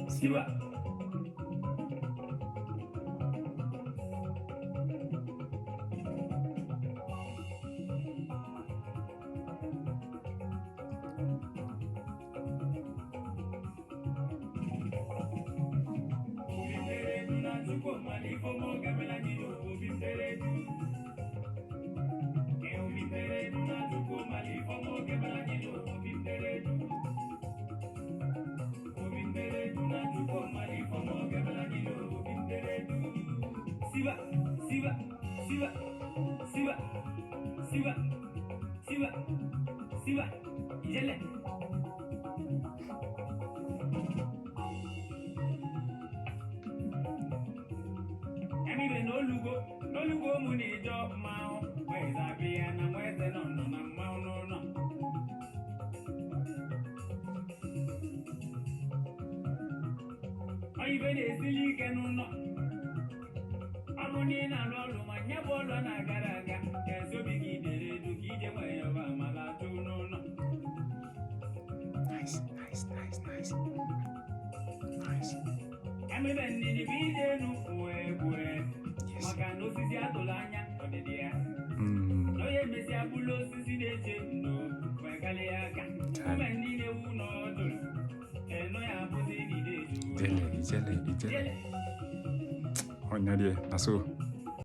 Siba. Siba, siba, siba, siba, siba, siba, siba, ijele. Emibe n'olugo n'olugo mụ na-eje mmanwụ nweze abịa na nweze nọ nọ na mmanwụ n'ụlọ. Oyibe na-esili ike n'ụlọ. Ọ bụ na ị na-alụ ọrụ ma nya bụ ọlụ na-agara aga ka ezobi gị dere edu ka ije nwere ya ọba mala atụ n'ụlọ. Nice, nice, nice, nice. Nice. Emibe ndidi bụ ije enu wee gbue Yes. maka na osisi atụrụ anya ọdịdị ya. Na onye mesịa bụrụ osisi na-eche ndo wee kalịa aka. Ume ndị na-ewu n'ọdụrụ eno ya abụzi n'ide eju. Ijele, ijele, ijele. Ijele. Ọnya die, na so.